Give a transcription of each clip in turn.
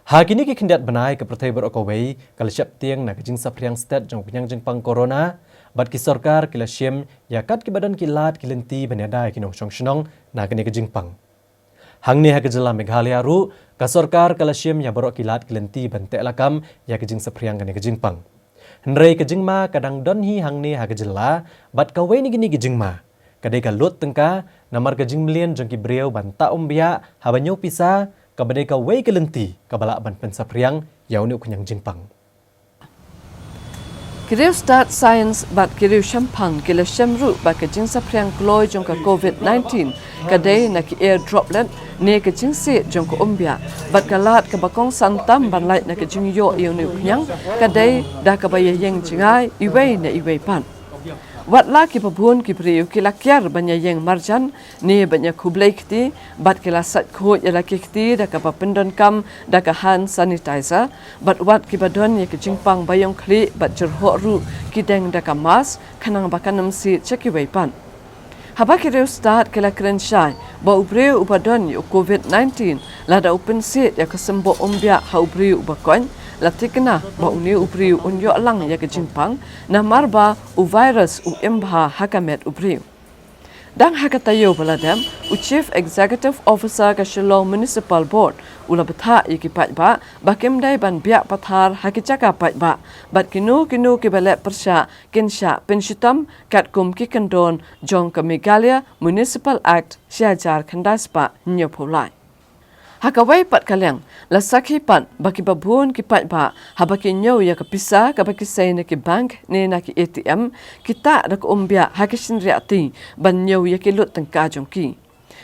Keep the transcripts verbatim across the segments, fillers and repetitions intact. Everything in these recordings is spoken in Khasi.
Ha kine ki khyndiat bnai ka pyrthei baroh kawei ka la sheptieng na ka jingsaphriang stet jong u khñiang jingpang corona, bad ki sorkar ki la shim ïa kat kiba don ki lad ki lynti ban ïada ïa ki nongshong shnong na kane ka jingpang. Hangne ha ka jylla Meghalaya ruh, ka sorkar ka la shim ïa baroh ki lad ki lynti ban teh lakam ïa ka jingsaphriang kane ka jingpang. Hynrei ka jingma ka dang don hi hangne ha ka jylla, bad kawei na kine ki jingma ka dei ka lut tyngka, namar ka jingmlien jong ki briew ban tah umbiah haba ñiew pisa, kaba dei kawei ka lynti kaba lah ban pynsaphriang ïa une u khñiang jingpang. Ki riewstad science bad ki riewshemphang ki la shem ruh ba ka jingsaphriang kloi jong ka covid nineteen ka dei na ki air droplet ne ka jingsiej jong ka umbiah, bad ka lad kaba kongsan tam ban lait na ka jingïoh ïa une u khñiang ka dei da kaba ïaïeng jngai iwei na iwei pat. Wat la kiba bun ki briew ki la kiar ban ïaïeng marjan ne ban ïakhublei kti, bad ki la sait khuid ïa la ki kti da kaba pyndonkam da ka hand sanitizer, bad wat kiba don ïa ka jingpang ba ïong khlieh bad jyrhoh ruh ki deng da ka mask khnang ba kan ym siej sha kiwei pat. Haba ki riewstad ki la kren shai ba u briew uba don ïa u covid nineteen lada u pynsiej ïa ka symboh umbiah ha u briew uba koit, la thikna ba une u briew un ïoh lang ïa ka jingpang namar ba u virus u im bha ha ka met u briew. Dang ha ka taïew ba la dep, u Chief Executive Officer ka Shillong Municipal Board u la bthah ïa ki paidbah ba kim dei ban biah pathar ha ki jaka paidbah, bad kino kino kiba leh pyrshah kin shah pynshitom katkum ki kyndon jong ka Meghalaya Municipal Act shi hajar khyndai spah hynñiewphew lai. Ha kawei pat ka liang, la sakhi pat ba kiba bun ki paidbah haba ki ñiew ïa ka pisa kaba ki sei na ki bank ne na ki A T M, ki tah da ka umbiah ha ki shynriahti ban ñiew ïa ki lut tyngka jong ki.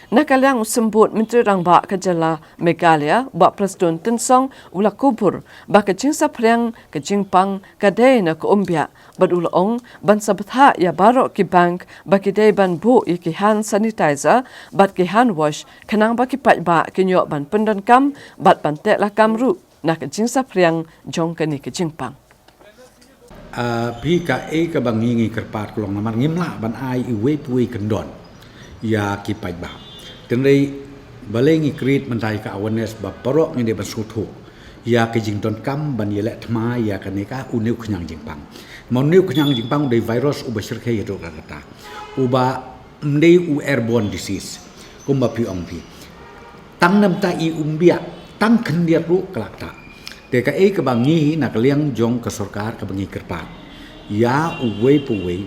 Na ka liang u symbud Myntri Rangbah ka jylla Meghalaya, Bah Prestone Tynsong, u la kubur ba ka jingsaphriang ka jingpang ka dei na ka umbiah, bad u la ong ban sa bthah ïa baroh ki bank ba ki dei ban buh ïa ki hand sanitizer bad ki hand wash khnang ba ki paidbah kin ïoh ban pyndonkam bad ban teh lakam ruh na ka jingsaphriang jong kane ka jingpang. Ah, phi, kaei kaba ngi ngi kyrpad ka long namar ngim lah ban ai iwei pa iwei kyndon ïa ki paidbah. Hynrei balei ngi create mynta ïa ka awareness ba baroh ngi dei ban sngewthuh ïa ka jingdonkam ban ïaleh thma ïa kane ka une u khñiang jingpang. Ma une u khñiang jingpang u dei virus uba shyrkhei haduh katta katta, uba ym dei u airborne disease kumba phi ong phi. Tang namar i umbiah, tang khyndiat ruh ka la ktah. Te kaei kaba ngi na ka liang jong ka sorkar kaba ngi kyrpad ïa uwei pa uwei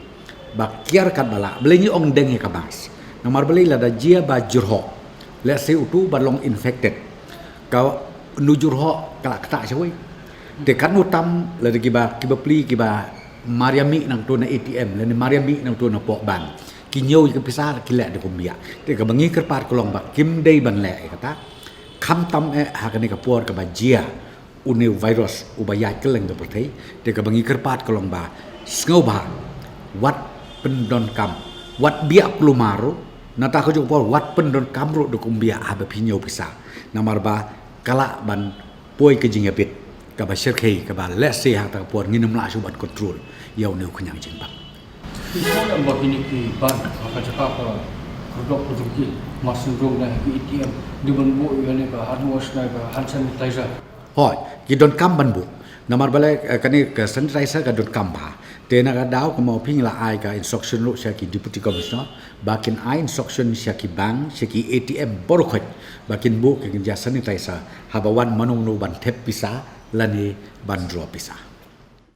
ba kiar katba lah, balei ngi ong deng ïa ka mask. Namar balei lada jia ba jyrhoh, let's say utu ba long infected, ka nu jyrhoh ka la ktah shawei. Te katno tam lada kiba, kiba plie kiba mar ïa mih nangtu na A T M lane mar ïa mih nangtu na poh bank, ki ñiew ïa ka pisa ki leh da ka umbiah. Te kaba ngi kyrpad ka long ba kim dei ban leh ïa kata, khamtam eh ha kane ka por kaba jia une u virus uba ïaid kylleng ka pyrthei. Te kaba ngi kyrpad ka long ba sngewbha wat pyndonkam, wat biah kulmar ruh, nangta kajuh ka por wat pyndonkam ruh da ka umbiah haba phi ñiew pisa. Namar ba ka lah ban poi ka jingïabit kaba shyrkhei kaba, let's say, ha kata ka por ngin ym lah shuh ban control ïa une u khñiang jingpang. Ki sngewthuh ba kine ki bank ha ka jaka ka khyrdop ka jong ki, ma sngewdong na ki A T M, dei ban buh ïa kane ka hand wash ne ka hand sanitizer. Hooid, ki donkam ban buh. Namar balei, eh, kane ka sanitizer ka donkam bha. Te na ka daw ka mawphing la ai ka instruction ruh sha ki Deputy Commissioner ba kin ai instruction sha ki bank, sha ki A T M baroh khoit ba kin buh ka kynja sanitizer haba wan mano mano ban thep pisa lane ban draw pisa.